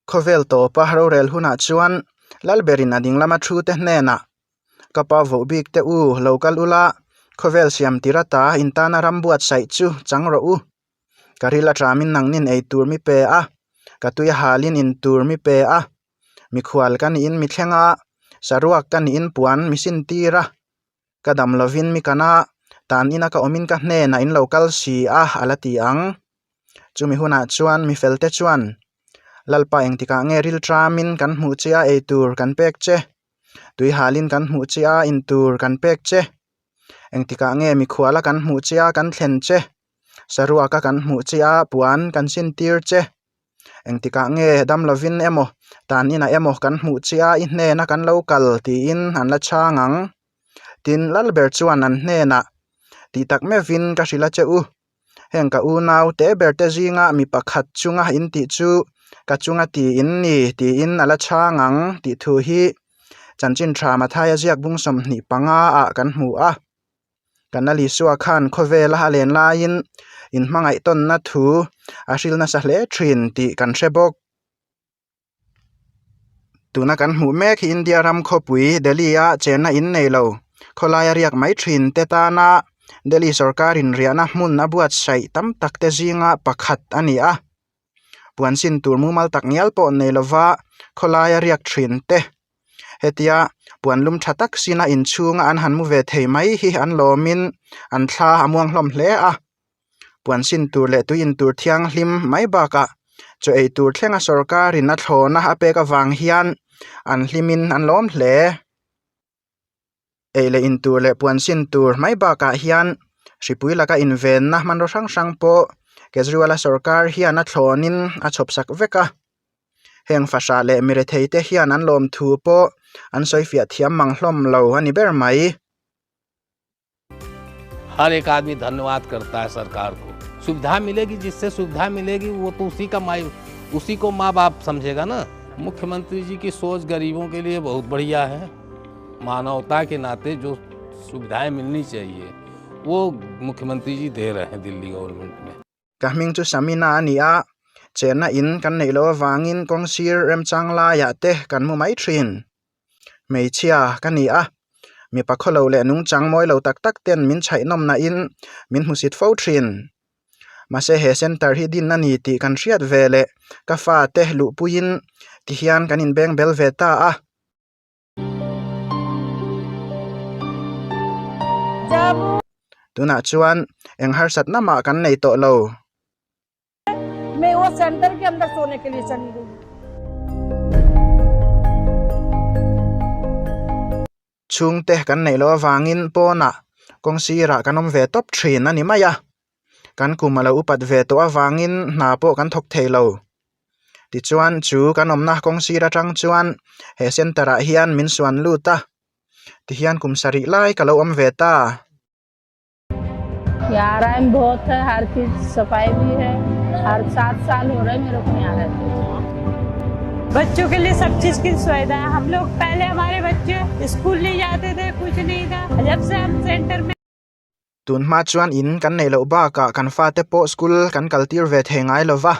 Khawvel tawpa rorel hunah chuan Lalberin a dinglama thu te hnenah, Ka pa voh bik te u, lo kal ula, khawvel siam tir ata in tana ram buatsaih chu chang rawh u. Ka ril aṭamin nangnin ei tur mi pe a, ka tui a halin in tur mi pe a, mikhual ka niin mi thleng a, saruak ka niin puan mi sin tir a, ka dam lovin mi kan a, tan ina ka awmin ka hnenah in lo kal si a, a la ti ang. Chumi hunah chuan mi felte chuan, Lalpa engtikah nge ril ṭamin kan hmuh che a ei tur kan pek che? Tui halin kan hmuh che a in tur kan pek che? Engtikah nge mikhuala kan hmuh che a kan thlen che? Saruaka kan hmuh che a puan kan sintir che? Engtikah nge dam lovin emaw tan inah emaw kan hmuh che a i hnena kan lo kal tiin an la chhang ang. Tin, Lalber chuan an hnenah, Tih tak meuhin ka hrilh a che u. Heng ka unau te ber te zinga mi pakhat chunga in tih chu ka chunga ti in ni tiin a la chhang ang tih thu hi chanchin tha Mathaia ziak bung 25 ah kan hmu a. Kan Alisua khan khawvela a len laiin inhmangaih tawnna thu a hril nasa hle thin tih kan hre bawk. Tuna kan hmuh mek hi India ram khawpui Delhi a chenna in nei lo khawlaia riak mai thin te tana Delhi sawrkarin riahna hmun a buatsaih tam tak te zinga pakhat a ni a puan sin tur mumal tak ngial pawh nei lova khawlaia riak thin te hetia puan lum tha tak sina inchhunga an han mu ve thei mai hi an lawmin an thla a muang hlawm hle a. Puan sin tur leh tui in tur thianghlim mai bakah chaw ei tur thlenga sawrkarin a thlawhna a pek avang hian an hlimin an lawm hle. Ei leh in tur leh puan sin tur mai bakah hian hripui laka invenna hmanraw hrang hrang pawh Kejriwal-a sawrkar hian a thlawnin a chhawp sak vek a. Heng fahrah leh mirethei te hian an lawm thu pawh an sawi fiah thiam mang hlawm lo a ni ber mai. हर एक आदमी धन्यवाद करता है सरकार को। सुविधा मिलेगी, जिससे सुविधा मिलेगी वो तो उसी का माई, उसी को माँ बाप समझेगा ना। मुख्यमंत्री जी की सोच गरीबों के लिए बहुत बढ़िया है। मानवता के नाते जो सुविधाएं मिलनी चाहिए वो मुख्यमंत्री जी दे रहे हैं दिल्ली गवर्नमेंट में। Ka hming chu Samina a ni a, chenna in kan neih loh avangin kawng sir remchang laiah te kan mu mai thin. Hmeichhia ka ni a, mipa khawlo leh nungchang mawi lo tak tak ten min chhaih nawm nain min hmusit fo thin. Mahse he center hi din a ni tih kan hriat ve leh ka fate luhpuiin tihian kan inbeng bel ve ta a. Tunah chuan eng harsatna mah kan nei tawh lo. Chhungte kan neih loh avangin pawnah kawng sirah kan awm ve tawp thin a ni mai a, kan kum a lo upat ve tawh avangin hna pawh kan thawk thei lo. Tichuan chu kan awmna kawng sir atang chuan he center ah hian min suan lut a, tihian kum sarih lai ka lo awm ve ta. आराम बहुत है हर चीज सफाई भी है हर सात साल हो रहे मेरे को यहाँ रहते बच्चों के लिए सब चीज की सुविधा है। हम लोग पहले हमारे बच्चे स्कूल नहीं जाते थे, कुछ नहीं था। जब से हम सेंटर में Tun hma chuan in kan neih loh bakah kan fate pawh school kan kal tir ve thei ngai lo va.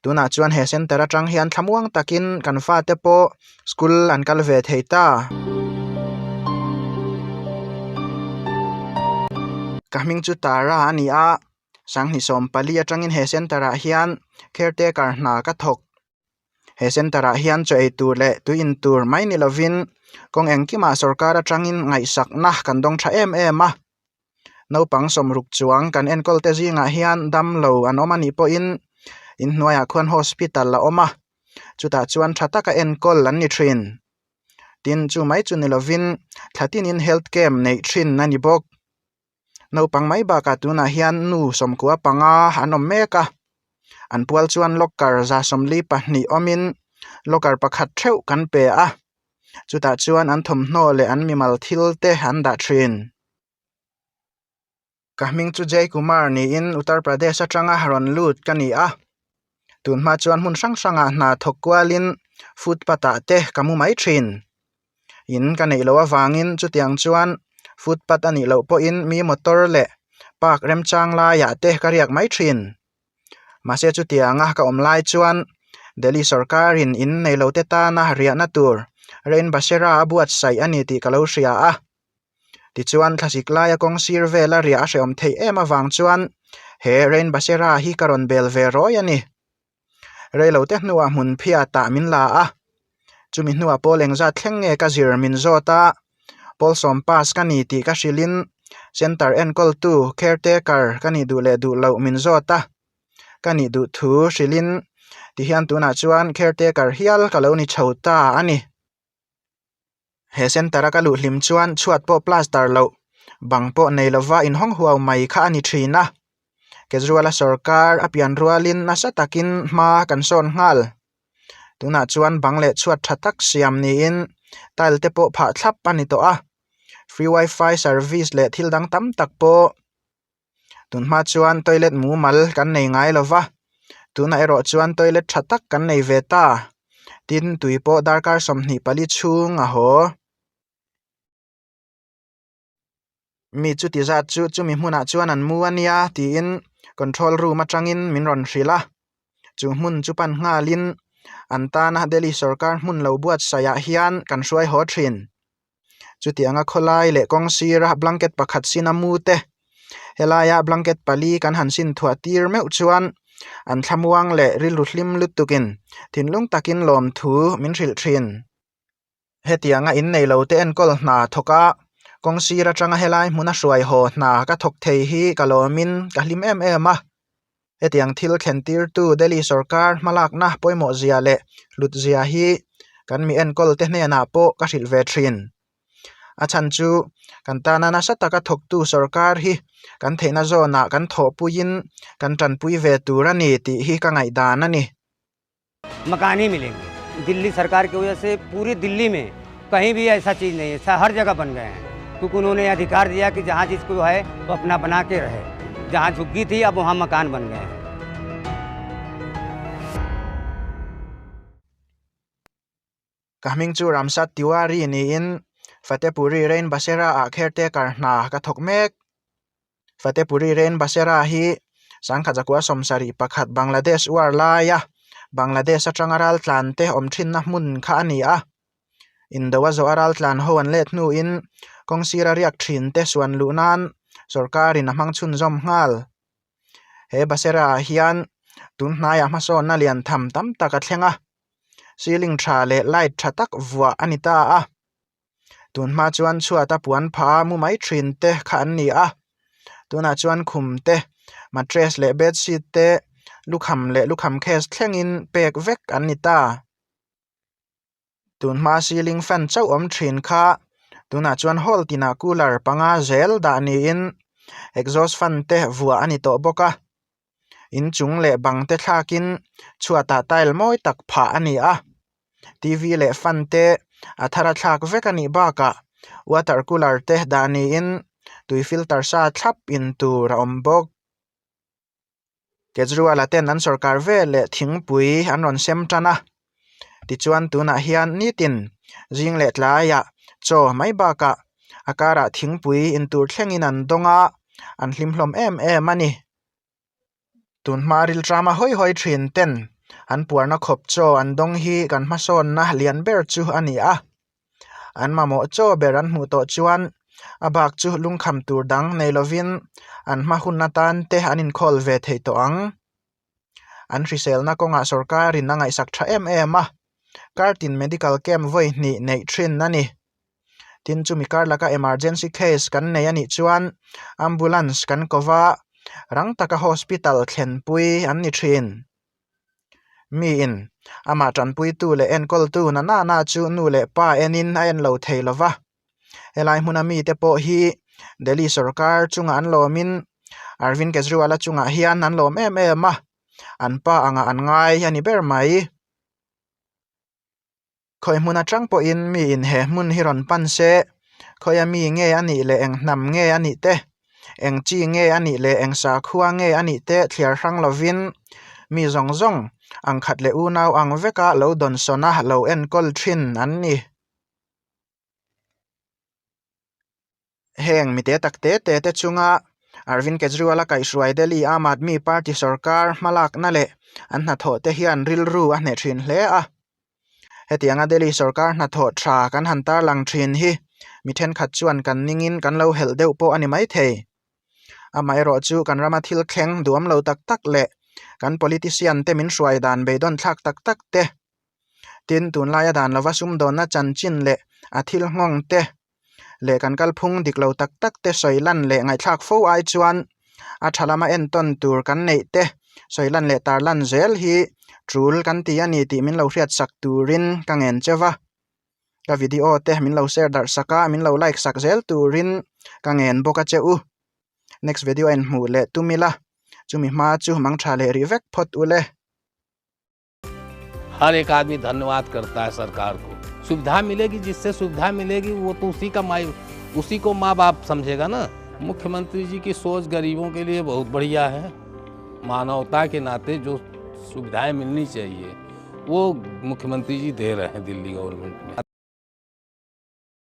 Tunah chuan he center atang hian thlamuang takin kan fate pawh school an kal ve thei ta. Ka hming chu Tara a ni a, Sanghni 14 atangin he center ah hian caretaker hna ka thawk. He center ah hian chaw ei tur leh tui in tur mai ni lovin kawng engkimah sorkar atangin ngaihsakna kan dawng tha em em a. Naupang sawmruk chuang kan enkawl te zingah hian damlo an awm anih pawhin inhnuaiah khuan hospital a awm a, chutah chuan tha taka enkawl an ni thin. Tin, chu mai chu ni lovin thla tinin health camp neih thin a ni bawk. Naupang mai bakah tunah hian nu 95 an awm mek a, an pual chuan locker 42 awmin locker pakhat theuh kan pe a, chutah chuan an thawmhnaw leh an mimal thil te an dah thin. Ka hming chu Jai Kumar niin Uttar Pradesh atanga rawn lut ka ni a, tun hma chuan hmun hrang hrangah hna thawk kualin footpath ah te ka mu mai thin. In ka neih loh avangin chutiang chuan footpath a nih loh pawhin mi motor leh park remchang laiah te ka riak mai thin. Mahse chutianga ka awm lai chuan Delhi sorkarin in nei lo te tana riahna tur Rain Basera a buatsaih a ni tih ka lo hria a. Tichuan thlasik laia kawng sir vela riah a hrehawm theih em avang chuan he Rain Basera hi ka rawn bel ve rawi a ni. Reilote hnuah hmun phiatah min la a, chumi hnuah pawl engzat thleng nge ka zir min zawt a, pawl sawm pass ka ni tih ka hrilhin centre enkawltu caretaker ka nih duh leh duh loh min zawt a, ka nih duh thu hrilhin tihian tunah chuan caretaker hial ka lo ni chho ta a ni. He centre a ka luh hlim chuan chhuat pawh plaster loh bang pawh nei lova inhawng huau mai kha a ni thin a. Kejriwal-a sorkar a pian rualin nasa takin hma kan sawn nghal. Tunah chuan bang leh chhuat tha tak siam niin tile te pawh phah thlap a ni tawh a. Free wifi service leh thil dang tam tak pawh Tunhma chuan toilet mumal kan nei ngai lo va, tunah erawh chuan toilet tha tak kan nei ve ta. Tin, tui pawh darkar 24 chhung a haw. Mi chuti zat chu chumi hmunah chuan an mu a nia tiin control room atangin min rawn hrilh a. Chu hmun chu pan nghalin an tana Delhi sorkar hmun lo buatsaihah hian kan hruai haw thin. Chutianga khawlai leh kawng sira blanket pakhat sin a mu te, helaia blanket pali kan han sin thuah tir meuh chuan an thlamuang leh rilru hlim lutukin thinlung takin lawmthu min hrilh thin. Hetianga innei lo te enkawl hna thawk a, kawng sir atanga helai hmuna hruai haw hna ka thawk thei hi ka lawmin ka hlim em em a. Hetiang thil thlen tirtu Delhi sorkar hmalakna pawimawh zia leh hlut zia hi kan mi enkawl te hnenah pawh ka hrilh ve thin. A chhan chu kan tana nasa taka thawktu sorkar hi kan theihna zawnah kan thawhpuiin kan tanpui ve tur a ni tih hi ka ngaihdan a ni. मकान ही मिलेंगे दिल्ली सरकार की वजह से पूरी दिल्ली में कहीं भी ऐसा चीज़ नहीं है हर जगह बन गए हैं क्योंकि उन्होंने अधिकार दिया कि जहाँ जिसको है वो अपना बना के रहे जहाँ झुग्गी थी अब वहाँ मकान बन गए हैं Ka hming chu Ramsat Tiwari niin Fatehpuri Rain Basera ah caretaker hna ka thawk mek. Fatehpuri Rain Basera hi sangkhat zakua 71 Bangladesh uar laia Bangladesh atanga raltlan te awm thinna hmun kha a ni a. Indo a zawh a raltlan ho an let hnuin kawng sira riak thin te suan luh nan sorkarin a hmang chhunzawm nghal. He Basera ah hian tun hnaiah hmasawnna lian tham tam tak a thleng a. Ceiling tha leh light tha tak vuah a ni ta a tun hma chuan chhuat a puan pha mu mai thin te kha an ni a tunah chuan khum te mattress leh bedsheet te lukham leh lukham case thlengin pek vek an ni ta. Tun hma ceiling fan chauh awm thin kha tunah chuan hall tinah cooler panga zel dah niin exhaust fan te vuah a ni tawh bawk a. Inchung leh bang te thlakin chhuatah tile mawi tak phah a ni a T_V leh fan te a thar a thlak vek a nih bakah water cooler te dah niin tui filter sa thlap in tur a awm bawk. Kejriwal-a ten an sorkar vel leh thingpui an rawn sem tan a tichuan tunah hian nitin zing leh tlaiah chaw mai bakah a karah thingpui in tur thlengin an dawng a an hlim hlawm em em a ni. Tunhma rilṭama hawi hawi ṭhin ten an puarna khawp chaw an dawng hi kan hmasawnna lian ber chu a ni a. An mamawh chaw ber an hmuh tawh chuan a bak chu lungkham tur dang nei lovin an hma hun atan te an inkhawl ve thei tawh ang. An hriselna kawngah sorkarin a ngaihsak tha em em a, kartin medical camp vawi hnih neih thin a ni. Tin chumi kar laka emergency case kan nei a nih chuan ambulance kan ko va, rang taka hospital thlenpui an ni thin. Miin amah tanpuitu leh enkawltu na nana chu nu leh pa enin a en lo thei lo va. Helai hmuna mite pawh hi Delhi sorkar chungah an lawmin Arvind Kejriwal-a chungah hian an lawm em em a, an pa angah an ngai a ni ber mai. Khawi hmun atang pawhin miin he hmun hi rawn pan se, khawia mi nge a nih leh eng hnam nge a nih te, eng chi nge a nih leh eng sakhua nge a nih te thliar hrang lovin mi zawng zawng ang khat leh unau ang veka lo dawnsawn a lo enkawl thin an ni. Heng mite tak te te te chunga Arvind Kejriwal-a kaihhruai Delhi Aam Aadmi Party sorkar hmalakna leh an hnathawh te hian rilru a hneh thin hle a. Hetianga Delhi sorkar hnathawh tha kan han tarlang thin hi mi thenkhat chuan kan ningin kan lo helh deuh pawh a ni maithei. Amaherawh chu kan rama thil thleng duam lo tak tak leh kan politician te min hruai dan beidawn thlak tak tak te, tin tunlaia dan lova sumdawnna chanchin leh a thil nghawng te leh kan kalphung dik lo tak tak te sawi lan leh ngaihthlak fo ai chuan a tha lama entawn tur kan neih te sawi lan leh tar lan zel hi tul kan ti a ni tih min lo hriat sak turin ka ngen che va. Ka video te min lo share darh sak a, min lo like sak zel turin ka ngen bawk a che u. Next video a inhmuh leh tum ila, chumi hma chu mang tha leh rih vek phawt ule. हर एक आदमी धन्यवाद करता है सरकार को। सुविधा मिलेगी, जिससे सुविधा मिलेगी वो तो उसी का माई, उसी को माँ बाप समझेगा ना। मुख्यमंत्री जी की सोच गरीबों के लिए बहुत बढ़िया है। मानवता के नाते जो सुविधाएं मिलनी चाहिए वो मुख्यमंत्री जी दे रहे हैं दिल्ली गवर्नमेंट में।